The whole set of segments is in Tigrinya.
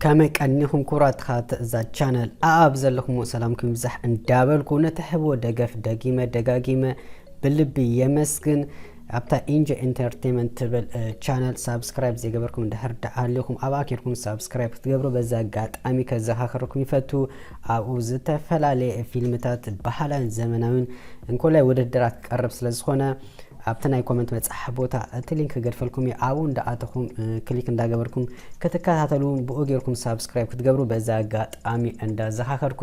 ከመይ ቀኒኹም ክቡራት ተኸታተልቲ እዛ ቻነል? ኣኣብ ዘለኹም ሰላምኩም ይብዛሕ እንዳበልኩ፣ ነቲ ሕቦ ደገፍ ደጊመ ደጋጊመ ብልቢ የመስግን። ኣብታ ኢንጆ ኢንተርቴንመንት ትብል፣ እ፣ ቻነል ሳብስክራይብ ዘይገበርኩም እንድሕር ደኣ ሃሊኹም፣ ኣብኣ ኬድኩም ሳብስክራይብ ክትገብሩ በዚ ኣጋጣሚ ከዘኻኽረኩም ይፈቱ። ኣብኡ ዝተፈላለየ ፊልምታት ባህላን ዘመናዊን እንኮላይ ውድድራት ክቀርብ ስለ ዝኾነ፣ ኣብቲ ናይ ኮመንት መጻሕፍ ቦታ እቲ ሊንክ ክገድፈልኩም እዩ። ኣብኡ እንዳኣተኹም፣ እ፣ ክሊክ እንዳገበርኩም ክትከታተሉ፣ ብኡ ጌርኩም ሳብስክራይብ ክትገብሩ በዚ ኣጋጣሚ እንዳዘኻኸርኩ፣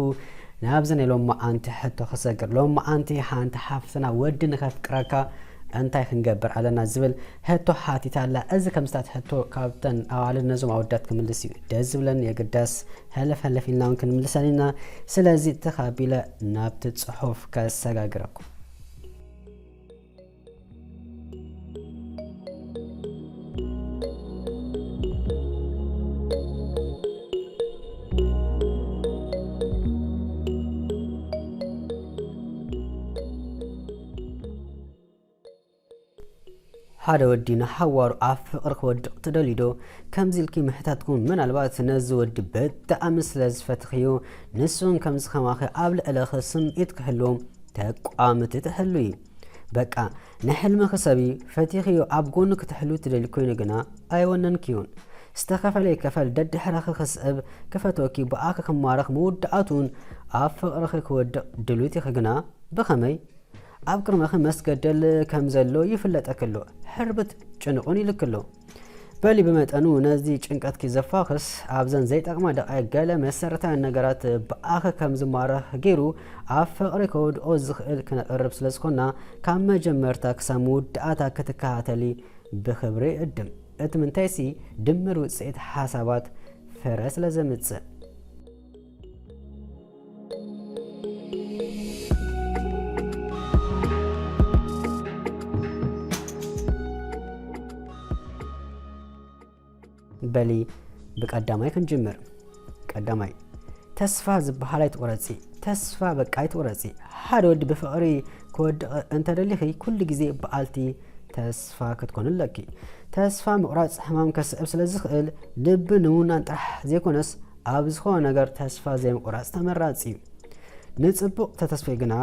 ናብዚ ናይ ሎማዓንቲ ሕቶ ክሰግር። ሎማዓንቲ ሓንቲ ሓፍትና ወዲ ንኸፍቅረካ እንታይ ክንገብር ኣለና ዝብል ሕቶ ሓቲታ ኣላ። እዚ ከምስታት ሕቶ ካብተን ኣዋልድ ነዞም ኣወዳት ክምልስ እዩ ደስ ዝብለን። የግዳስ፣ ሀለፍ ሀለፍ ኢልና እውን ክንምልሰን ኢና። ስለዚ ተኻቢለ ናብቲ ጽሑፍ ከሰጋግረኩም። ሓደ ወዲ ንሓዋሩ ኣብ ፍቕሪ ክወድቕ ትደልዩ ዶ? ከምዚ ኢልኪ ምሕታትኩም፣ ምናልባት ነዚ ወዲ ብጣዕሚ ስለ ዝፈትኽዮ፣ ንሱን ከምዚ ከማኺ ኣብ ልዕለኺ ስምዒት ክህልዎም ተቋምቲ ትሕሉ እዩ። በቃ፣ ንሕልምኺ ሰብዩ ፈቲኽዮ ኣብ ጎኑ ክትሕሉ ትደሊ ኮይኑ ግና ኣይወነንክዮን። ዝተኸፈለ ይከፈል፣ ደድሕረኺ ክስዕብ፣ ክፈትወኪ፣ ብኣኺ ክማረኽ፣ መወዳእቱን ኣብ ፍቕርኺ ክወድቕ ድሉት ኢኺ ግና ብኸመይ? ኣብ ቅድመኺ መስገደል ከም ዘሎ ይፍለጠኪ ኣሎ። ሕርብት ጭንቑን ኢሉኪ ኣሎ። በሊ ብመጠኑ ነዚ ጭንቀትኪ ዘፋኽስ፣ ኣብዘን ዘይጠቕማ ደቓይቕ ገለ መሰረታውያን ነገራት ብኣኺ ከም ዝማረኽ ገይሩ ኣብ ፍቕሪ ከውድቖ ዝኽእል ክነቕርብ ስለ ዝኾንና፣ ካብ መጀመርታ ክሳብ መወዳእታ ክትከታተሊ ብኽብሪ እዕድም። እቲ ምንታይሲ ድምር ውጽኢት ሓሳባት ፍረ ስለ ዘምጽእ። በሊ ብቀዳማይ ክንጅምር። ቀዳማይ፣ ተስፋ ዝበሃል ኣይትቑረጺ። ተስፋ በቃ ኣይትቑረጺ። ሓደ ወዲ ብፍቕሪ ክወድቕ እንተደሊኺ፣ ኩሉ ግዜ በዓልቲ ተስፋ ክትኮኒ ኣለኪ። ተስፋ ምቑራጽ ሕማም ከስዕብ ስለ ዝኽእል፣ ልቢ ንምውናን ጥራሕ ዘይኮነስ፣ ኣብ ዝኾነ ነገር ተስፋ ዘይምቑራጽ ተመራጺ እዩ። ንጽቡቕ ተተስፍይ ግና፣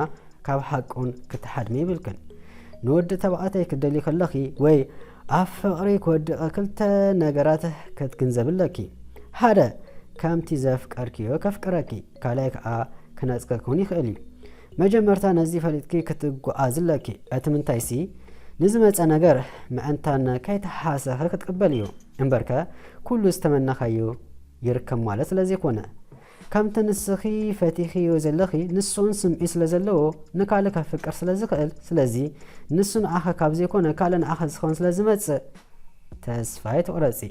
ካብ ሓቁን ክትሓድሚ ይብልክን። ንወዲ ተባዕታይ ክትደልዩ ከለኺ ወይ ኣብ ፍቕሪ ክወድቕ ክልተ ነገራት ክትግንዘብ ኣለኪ። ሓደ፣ ከምቲ ዘፍቀርክዮ ከፍቅረኪ፣ ካልኣይ ከኣ ክነጽገ ክውን ይኽእል እዩ። መጀመርታ ነዚ ፈሊጥኪ ክትጓዓዝ ኣለኪ። እቲ ምንታይሲ፣ ንዝመጸ ነገር ምዕንታን ከይተሓሰኺ ክትቅበልዮ። እምበርከ፣ ኩሉ ዝተመነኻዮ ይርከብ ማለት ስለ ዘይኮነ። ከምቲ ንስኺ ፈቲኽዮ ዘለኺ፣ ንሱ እውን ስምዒት ስለ ዘለዎ፣ ንካልእ ከፍቅር ስለ ዝኽእል፣ ስለዚ ንሱ ንዓኺ ካብ ዘይኮነ፣ ካልእ ንዓኺ ዝኸውን ስለ ዝመጽእ፣ ተስፋ ኣይትቑረጺ።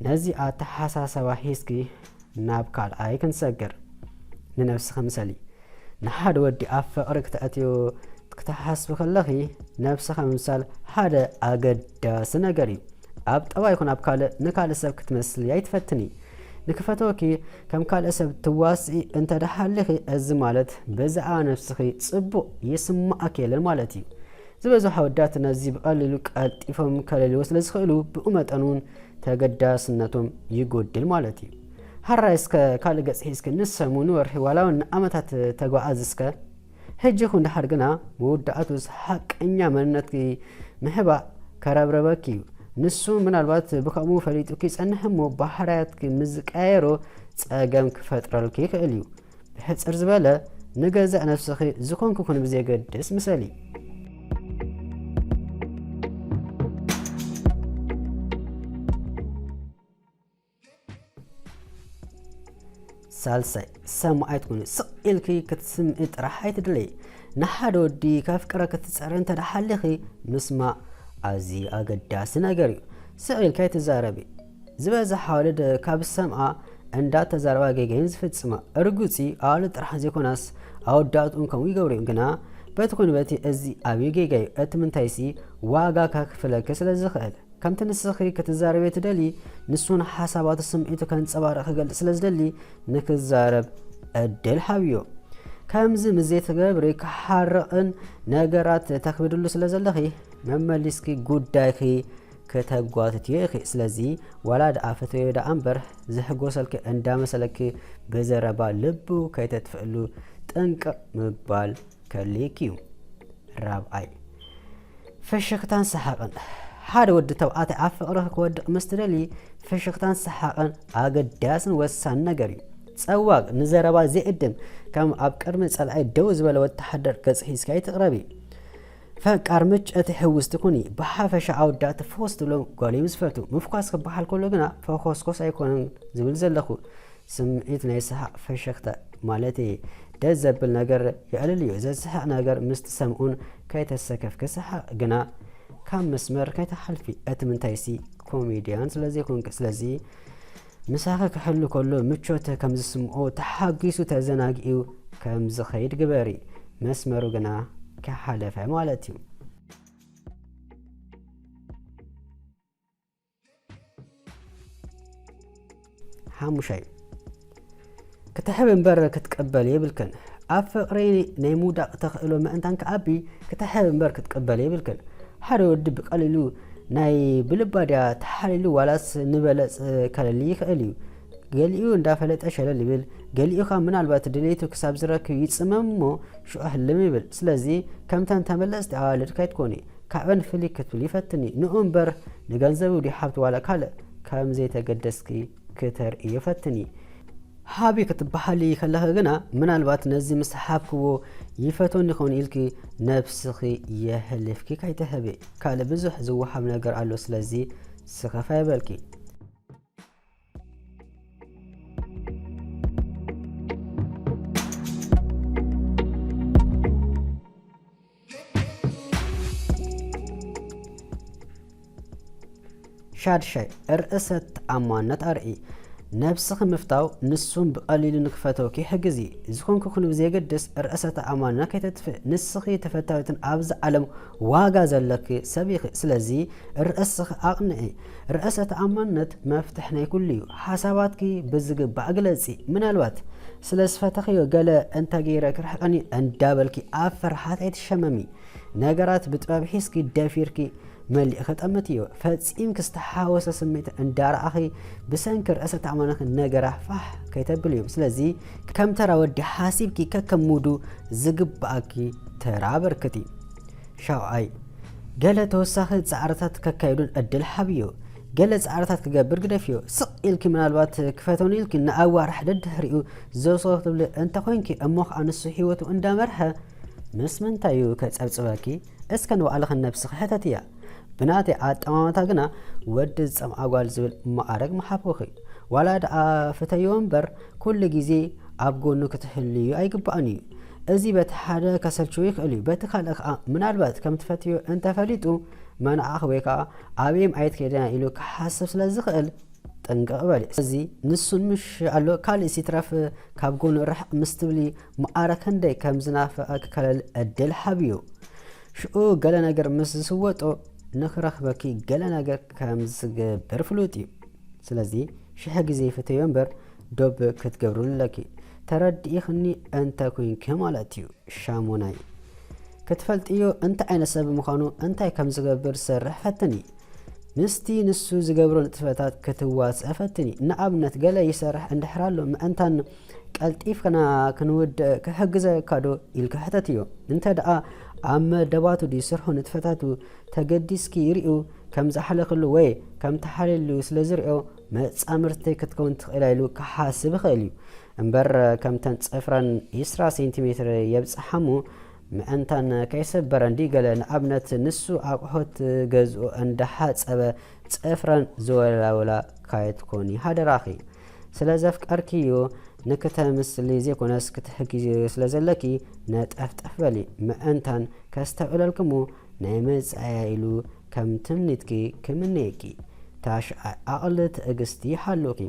ነዚ ኣተሓሳሰባ ሒዝኪ ናብ ካልኣይ ክንሰግር። ንነብስኺ ምሰሊ። ንሓደ ወዲ ኣብ ፍቕሪ ክተእትዮ ክትሓስቢ ከለኺ፣ ነብስኻ ምምሳል ሓደ ኣገዳሲ ነገር እዩ። ኣብ ጠባይ ይኹን ኣብ ካልእ፣ ንካልእ ሰብ ክትመስሊ ኣይትፈትኒ። ንክፈትወኪ ከም ካልእ ሰብ ትዋስኢ እንተ ደኣ ሃሊኺ፣ እዚ ማለት ብዛዕባ ነብስኺ ጽቡቕ ይስምዓኪ የለን ማለት እዩ። ዝበዝሑ ኣወዳት ነዚ ብቐሊሉ ቀልጢፎም ከለልይዎ ስለ ዝኽእሉ፣ ብኡ መጠን እውን ተገዳስነቶም ይጎድል ማለት እዩ። ሃራይ እስከ ካልእ ገጽ ሒዝኪ ንሰሙን፣ ንወርሒ፣ ዋላ እውን ንዓመታት ተጓዓዚ እስከ። ሕጂ ይኹን ደሓር ግና መወዳእቱስ ሓቀኛ መንነትኪ ምሕባእ ከረብረበኪ እዩ። ንሱ ምናልባት ብኸምኡ ፈሊጡኪ ይጸንሕ እሞ፣ ባህርያትኪ ምስ ዝቀያየሮ ጸገም ክፈጥረልኪ ይኽእል እዩ። ብሕጽር ዝበለ፣ ንገዛእ ነብስኺ ዝኾንኪ ኩኒ ብዘየገድስ ምሰሊ። ሳልሳይ፣ ሰማዒት ኩኒ። ስቕ ኢልኪ ክትስምዒ ጥራሕ ኣይትድለዪ። ንሓደ ወዲ ከፍቅረኪ ትጸሪ እንተ ደኣ ሃሊኺ፣ ምስማዕ ኣዝዩ ኣገዳሲ ነገር እዩ። ስቕ ኢልኪ ኣይትዛረቢ። ዝበዝሕ ኣዋልድ ካብ ዝሰምዓ እንዳተዛረባ ጌጋ እየን ዝፍጽማ። ርጉጽ እዩ፣ ኣዋልድ ጥራሕ ዘይኮናስ ኣወዳት እውን ከምኡ ይገብሩ እዮም። ግና በቲ ኩኒ በቲ እዚ ዓብዪ ጌጋ እዩ። እቲ ምንታይሲ ዋጋ ከኽፍለኪ ስለ ዝኽእል። ከምቲ ንስኺ ክትዛረቢ ትደልዪ፣ ንሱ ንሓሳባቱ ስምዒቱ ከንጸባርቕ ክገልጽ ስለ ዝደሊ ንክዛረብ ዕድል ሃብዮ። ከምዚ ምስ ዘይትገብሪ ክሓርቕን ነገራት ተኽብድሉ ስለ ዘለኺ መመሊስኪ ጉዳይኪ ከተጓትትዮ ኢኺ። ስለዚ ዋላ ደኣ ፈተዮ ደኣ እምበር ዘሕጎሰልኪ እንዳመሰለኪ ብዘረባ ልቡ ከይተጥፍእሉ ጥንቅቕ ምባል ከድልየኪ እዩ። ራብዓይ፣ ፍሽኽታን ሰሓቕን። ሓደ ወዲ ተባዕታይ ኣብ ፍቕሪ ክወድቕ ምስ ትደሊ ፍሽኽታን ሰሓቕን ኣገዳስን ወሳኒ ነገር እዩ። ጸዋግ፣ ንዘረባ ዘይዕድም፣ ከም ኣብ ቅድሚ ጸላኢ ደው ዝበለ ወተሃደር ገጽ ሒዝኪ ኣይትቕረቢ። ፈቃር፣ ምጭእቲ፣ ሕውስቲ ኩኒ። ብሓፈሻ ኣወዳት ፎስ ትብሎም ጓል እዮም ዝፈቱ። ምፍኳስ ክበሃል ከሎ ግና ፈኾስኮስ ኣይኮነን ዝብል ዘለኹ። ስምዒት ናይ ሰሓቕ ፈሸኽታ ማለት ደስ ዘብል ነገር የዕልል እዩ። ዘስሕቕ ነገር ምስ ትሰምኡን ከይተሰከፍኪ ሰሓቕ ግና ካብ መስመር ከይትሓልፊ። እቲ ምንታይሲ ኮሜድያን ስለ ዘይኮንኪ። ስለዚ ምሳኺ ክሕሉ ከሎ ምቾት ከም ዝስምዖ ተሓጒሱ ተዘናጊዑ ከም ዝኸይድ ግበሪ። መስመሩ ግና ከይሓለፈ ማለት እዩ። ሓሙሻይ፣ ክትሕብ እምበር ክትቅበል የብልክን። ኣብ ፍቕሪ ናይ ምውዳቕ ተኽእሎ ምእንታን ክኣቢ ክትሕብ እምበር ክትቅበል የብልክን። ሓደ ወዲ ብቐሊሉ ናይ ብልባድያ ተሓሊሉ ዋላስ ንበለጽ ከለሊ ይኽእል እዩ። ገሊኡ እንዳፈለጠ ሸለል ይብል፣ ገሊኡ ኸኣ ምናልባት ድሌቱ ክሳብ ዝረክብ ይጽመም እሞ ሽዑ ህልም ይብል። ስለዚ ከምተን ተመለስቲ ኣዋልድ ከይትኮኒ፣ ካብአን ፍልይ ክትብሊ ፈትኒ። ንኡ እምበር ንገንዘቡ ድዩ ሃብቲ ዋላ ካልእ ከም ዘይተገደስኪ ክተርእዮ ፈትኒ። ሃቢ ክትበሃሊ ከለኺ ግና ምናልባት ነዚ ምስ ሃብክዎ ይፈትወኒ ይኸውን ኢልኪ ነብስኺ የህልፍኪ ከይትህቢ። ካልእ ብዙሕ ዝወሃብ ነገር ኣሎ፣ ስለዚ ስኸፍ ኣይበልኪ። ሻድሻይ፣ ርእሰ ተኣማንነት ኣርኢ። ነብስኺ ምፍታው ንሱን ብቐሊሉ ንክፈተውኪ ይሕግዝ እዩ። ዝኾንኪ ኩኑ ብዘየገድስ ርእሰ ተኣማንነት ከይተጥፍእ። ንስኺ ተፈታዊትን ኣብዚ ዓለም ዋጋ ዘለኪ ሰብ ኢኺ። ስለዚ ርእስኺ ኣቕንዒ። ርእሰ ተኣማንነት መፍትሕ ናይ ኩሉ እዩ። ሓሳባትኪ ብዝግባእ ግለጺ። ምናልባት ስለ ዝፈተኽዮ ገለ እንተ ገይረ ክርሕቐኒ እንዳበልኪ ኣብ ፍርሃት ኣይትሸመሚ። ነገራት ብጥበብ ሒዝኪ ደፊርኪ መሊእኺ ጠምትዮ። ፈጺምኪ ዝተሓወሰ ስምዒት እንዳረኣኺ ብሰንኪ ርእሰ ተኣማንነትኪ ነገራት ፋሕ ከይተብልዮም። ስለዚ ከም ተራ ወዲ ሓሲብኪ ከከም ሙዱ ዝግባኣኪ ተራ ኣበርክቲ። ሻውዓይ፣ ገለ ተወሳኺ ጻዕርታት ከካይዱን ዕድል ሃብዮ። ገለ ጻዕርታት ክገብር ግደፍዮ። ስቕ ኢልኪ ምናልባት ክፈተውኒ ኢልኪ ንኣዋርሕ ደድሕሪኡ ዘውስኸ ክትብሊ እንተኾይንኪ እሞ ኸኣ ንሱ ህይወቱ እንዳመርሐ ምስ ምንታይ እዩ ከጸብጽበኪ? እስከ ንባዕልኽን ነብስኺ ሕተትያ። ብናተይ ኣጠማምታ ግና ወዲ ዝጸምኣ ጓል ዝብል መኣረግ ምሓብኩኺ። ዋላ ደኣ ፍተይዎ እምበር ኩሉ ግዜ ኣብ ጎኑ ክትህልዩ ኣይግባእን እዩ። እዚ በቲ ሓደ ከሰልችዎ ይኽእል እዩ፣ በቲ ካልእ ከኣ ምናልባት ከም ትፈትዮ እንተፈሊጡ መናዕኺ ወይ ከኣ ኣበይ እም ኣይትከይድን ኢሉ ክሓስብ ስለ ዝኽእል ጥንቅቕ በሊ። እዚ ንሱን ምሽ ኣሎ ካልእ ሲትረፍ ካብ ጎኑ ርሕቕ ምስ ትብሊ መኣረ ክንደይ ከም ዝናፍቐኪ ከለሊ ዕድል ሃብዮ። ሽኡ ገለ ነገር ምስ ዝስወጦ ንኽረኽበኪ ገለ ነገር ከም ዝገብር ፍሉጥ እዩ። ስለዚ ሽሕ ግዜ ፍተዮ እምበር ዶብ ክትገብርሉ ኣለኪ። ተረዲእኽኒ እንተ ኮይንኪ ማለት እዩ። ሻሙናይ፣ ክትፈልጥዮ እንታይ ዓይነት ሰብ ምዃኑ እንታይ ከም ዝገብር ዝሰርሕ ፈትኒ። ምስቲ ንሱ ዝገብሮ ንጥፈታት ክትዋስእ ፈትኒ። ንኣብነት ገለ ይሰርሕ እንድሕር ኣሎ ምእንታን ቀልጢፍና ክንውድእ ክሕግዘካ ዶ ኢልኪ ሕተትዮ። እንተ ደኣ ኣብ መደባቱ ድዩ ስርሑ ንጥፈታቱ ተገዲስኪ ይርእዩ ከም ዝሓለኽሉ ወይ ከም ተሓልየሉ ስለ ዝርእዮ መጻምድተይ ክትከውን ትኽእል እያ ኢሉ ክሓስብ ይኽእል እዩ። እምበር ከምተን ጽፍረን ዕስራ ሴንቲሜትር የብጽሓ እሞ ምእንታን ከይሰበረን ድዩ ገለ ንኣብነት ንሱ ኣቑሑት ገዝኡ እንዳሓጸበ ጽፍረን ዝወላውላ ካይትኮኒ ሃደራኺ። ስለ ዘፍቀርክዮ ንክተምስሊ ዘይኮነስ ክትሕግዝዮ ስለ ዘለኪ ነጠፍጠፍ በሊ። ምእንታን ከስተብዕለልክሞ ናይ መጻእያ ኢሉ ከም ትምኒትኪ ክምነየኪ። ታሽዓይ፣ ዓቕሊ ትዕግስቲ ይሃልወኪ።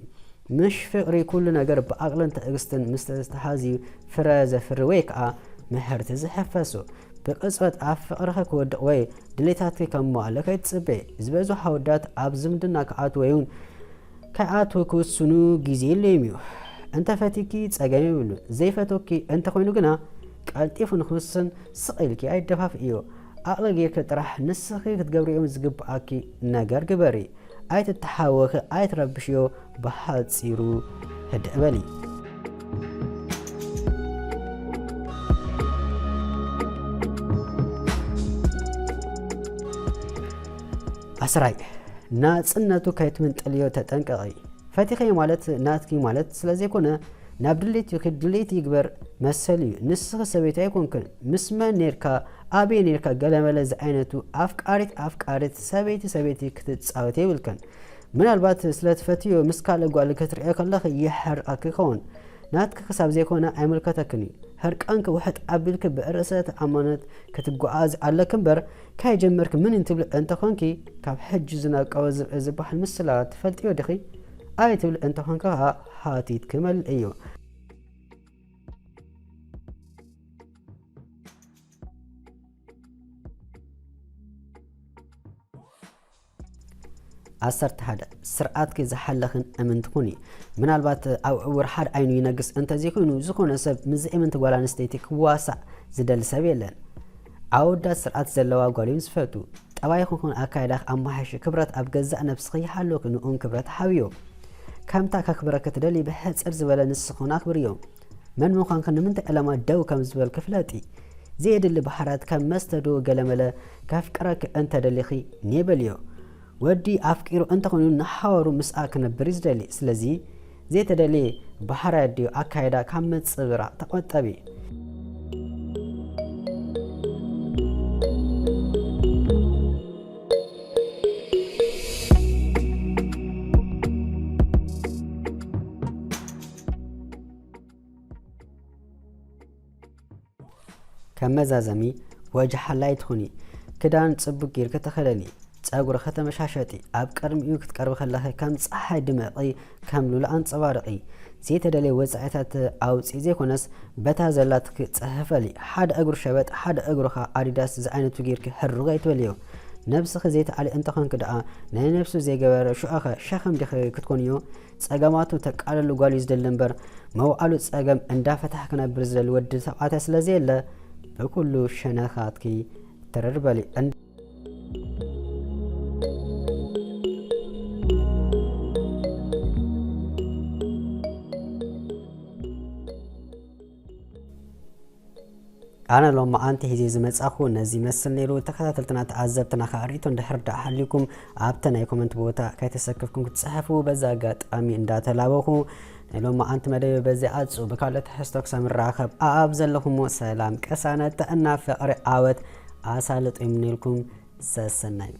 ምሽ ፍቕሪ ኩሉ ነገር ብዓቕልን ትዕግስትን ምስ ተተሓዝዩ ፍረ ዘፍሪ ወይ ከኣ ምህርቲ ዝሕፈሶ። ብቕጽበት ኣብ ፍቕርኺ ክወድቕ ወይ ድሌታትኪ ከማልእ ከይትጽበዪ። ዝበዝሑ ኣወዳት ኣብ ዝምድና ክኣትዉ ወይ እውን ከይኣትዉ ክውስኑ ግዜ የለዮም እዩ። እንተፈትዩኪ ጸገም የብሉን። ዘይፈትወኪ እንተኾይኑ ግና ቀልጢፉ ንኽውስን ስቕ ኢልኪ ኣይደፋፍእዮ። ዓቕሊ ጌርኪ ጥራሕ ንስኺ ክትገብርዮም ዝግብኣኪ ነገር ግበሪ። ኣይትተሓወኺ፣ ኣይትረብሽዮ፣ ብሓጺሩ ህድእ በሊ። ዓስራይ፣ ናጽነቱ ከይትምንጥልዮ ተጠንቀቒ። ፈቲኸዮ ማለት ናትኪ ማለት ስለ ዘይኮነ፣ ናብ ድሌትኪ ድሌት ይግበር መሰል እዩ። ንስኺ ሰበይቲ ኣይኮንክን። ምስ መን ኔርካ፣ ኣበይ ኔርካ፣ ገለመለ ዝዓይነቱ ኣፍቃሪት ኣፍቃሪት ሰበይቲ ሰበይቲ ክትጻወት የብልክን። ምናልባት ስለ ትፈትዮ ምስ ካልእ ጓል ክትርእዮ ከለኺ ይሕርቐኪ ይኸውን። ናትኪ ክሳብ ዘይኮነ ኣይምልከተክን እዩ። ህርቃንኪ ውሕጥ ኣቢልኪ ብርእሰ ተኣማንነት ክትጓዓዚ ኣለኪ እምበር፣ ከይጀመርኪ ምን እንትብሊ እንተኾንኪ፣ ካብ ሕጂ ዝናቀወ ዝብኢ ዝበሃል ምስላ ትፈልጥዮ ዲኺ? ኣይትብሊ እንተኾንኪ ኸኣ ሓቲትኪ መልእዮ። ዓሰርተ ሓደ፣ ስርዓትኪ ዝሓለኽን እምንቲ ኩኒ። ምናልባት ኣብ ዕውር ሓደ ዓይኑ ይነግስ እንተዘይኮይኑ፣ ዝኾነ ሰብ ምስ ዘይእምንቲ ጓል ኣንስተይቲ ክዋሳእ ዝደሊ ሰብ የለን። ኣወዳት ስርዓት ዘለዋ ጓል እዮም ዝፈቱ። ጠባይኺ ኩን ኣካይዳኺ ኣማሓይሺ፣ ክብረት ኣብ ገዛእ ነብስኺ ይሃልወኪ፣ ንኡን ክብረት ሃብዮ። ከምታ ከኽብረኪ ትደሊ ብሕጽር ዝበለ ንስኺ ኩን ኣኽብርዮ። መን ምዃንኪ፣ ንምንታይ ዕላማ ደው ከም ዝበልኪ ፍለጢ። ዘየድሊ ባህርያት ከም መስተ ዶ ገለመለ ከፍቅረኪ እንተ ደሊኺ ኔ በልዮ። ወዲ ኣፍቂሩ እንተኾይኑ ንሓዋሩ ምስኣ ክነብር እዩ ዝደሊ። ስለዚ ዘይተደልየ ባህርያት ድዩ ኣካይዳ ካብ ምንጽብራቕ ተቖጠቢ። ከም መዛዘሚ፣ ወጃ ሓላይ ትኹኒ። ክዳን ጽቡቕ ጌርኪ ተኸደኒ። ጸጉርኺ ተመሻሸጢ። ኣብ ቅድሚኡ ክትቀርቢ ከለኺ ከም ጸሓይ ድመቒ፣ ከም ሉል ኣንጸባርቒ። ዘይተደልየ ወጻኢታት ኣውጽኢ ዘይኮነስ፣ በታ ዘላትኪ ጽሕፈሊ። ሓደ እግሩ ሸበጥ፣ ሓደ እግሩ ኸኣ ኣዲዳስ ዝዓይነቱ ጌርኪ ህርቕ ኣይትበልዮ። ነብስኺ ዘይትኣሊ እንተኾንኪ ደኣ፣ ናይ ነብሱ ዘይገበረ ሽዑኸ ሸኸም ዲኺ ክትኮንዮ? ጸገማቱ ተቃልሉ ጓል እዩ ዝደሊ እምበር፣ መውዓሉ ጸገም እንዳፈታሕ ክነብር ዝደሊ ወዲ ተባዕታይ ስለ ዘየለ፣ ብኩሉ ሸነኻትኪ ትርር በሊ። እንድ-፣ ኣነ ሎማዓንቲ ሒዜ ዝመጻኹ ነዚ ይመስል ነይሩ። ተኸታተልትና፣ ተዓዘብትና ከኣ ርእይቶ እንድሕር ደኣ ሃልዩኩም ኣብቲ ናይ ኮመንት ቦታ ከይተሰከፍኩም ክትጽሕፉ በዚ ኣጋጣሚ እንዳተላበኹ፣ ናይ ሎማዓንቲ መደብ በዚ ኣጹ። ብካልእ ትሕዝቶ ክሳብ ንራኸብ፣ ኣብ ዘለኹሞ ሰላም፣ ቅሳነት፣ ጥዕና፣ ፍቕሪ፣ ዓወት ኣሳልጦ ይምነየልኩም። ሰሰናዩ።